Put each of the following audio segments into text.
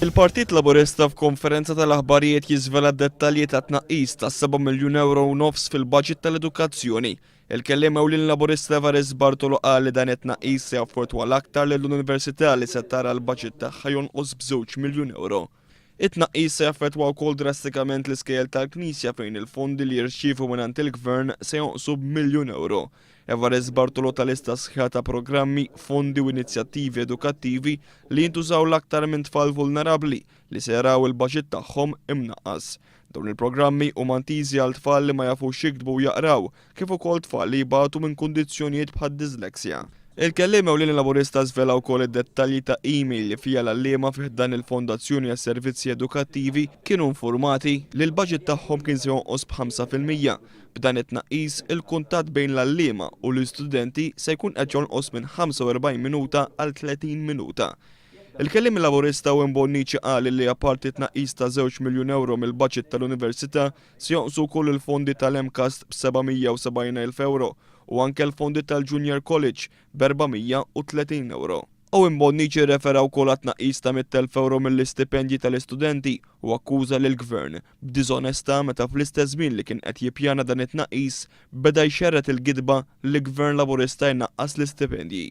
Il-Partit Laburista f'konferenza tal-aħbarijiet jiżvela d-dettalji ta' tnaqqis ta' 7 miljun ewro u nofs fil-baġit tal-edukazzjoni. Il-kelliem ewlieni Laburista Evarist Bartolo qal li dan it-tnaqqis se jaffettwa l-aktar lill-Università li se tara l-baġit tagħha jonqos b'żewġ miljun ewro. It-tnaqqis se jaffettwa wkoll drastikament l-iskejjel tal-Knisja fejn il-fondi li jirċievu mingħand il-Gvern se jonqsu b'miljun ewro. Evarist Bartolo ta lista sħiħa ta' programmi, fondi u inizjattivi edukattivi li jintużaw l-aktar minn tfal vulnerabbli li se jaraw il-baġit tagħhom imnaqqas. Dawn il-programmi huma intiżi għal tfal li ma jafux jiktbu u jaqraw, kif ukoll tfal li jbatu minn kundizzjonijiet bħad-dislexia. Il-kelliem ewlieni Laburista żvela wkoll id-dettalji ta' email li fiha l-għalliema fi ħdan il-Fondazzjoni għas-Servizzi Edukattivi kienu infurmati li l-baġit tagħhom kien se jonqos b'5%. B'dan it-tnaqqis, il-kuntatt bejn l-għalliema u l-istudenti se jkun qed jonqos minn 45 minuta għal 30 minuta. Il-Kelliem Laburista Owen Bonnici qal li apparti tnaqqis ta' żewġ miljun ewro mill-baġit tal-Università, Se jonqsu wkoll il-fondi tal-MCAST b'770 elf ewro u anke l-fondi tal-Junior College b'430 ewro. Owen Bonnici rrefera wkoll għat-tnaqqis ta' 100,000 ewro mill-istipendji tal-istudenti u akkuża lill-Gvern b'diżonestà meta fl-istess żmien li kien qed jippjana dan it-tnaqqis beda jxerred il-gidba li Gvern Laburista jnaqqas l-istipendji.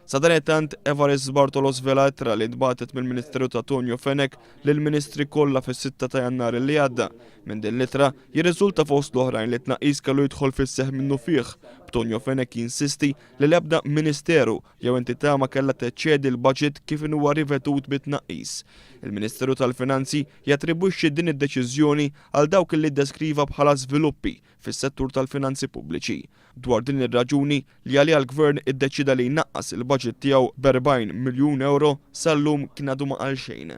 Sadanittant, Evarist Bartolo żvela ittra li ntbagħtet mill-Ministeru ta' Tonio Fenech lill-Ministri kollha fis-sitta ta' Jannar li għadda. Minn din l-ittra, jirriżulta fost l-oħrajn li t-tnaqqis kellu jidħol fis-seħħ minnufih, b'Tonio Fenech jinsisti li l-ebda Ministeru jew entità ma kellha teċċedi l-baġit kif inhuwa rivedut bit-tnaqqis. Il-Ministeru tal-Finanzi jattribwixxi din id-deċiżjoni għal dawk li ddeskriva bħala żviluppi fis-settur tal-finanzi pubbliċi. Dwar din ir-raġuni li għaliha l-Gvern iddeċieda li jnaqqas il-baġit tiegħu b'40 miljun ewro, sal-lum kien għadu ma qal xejn.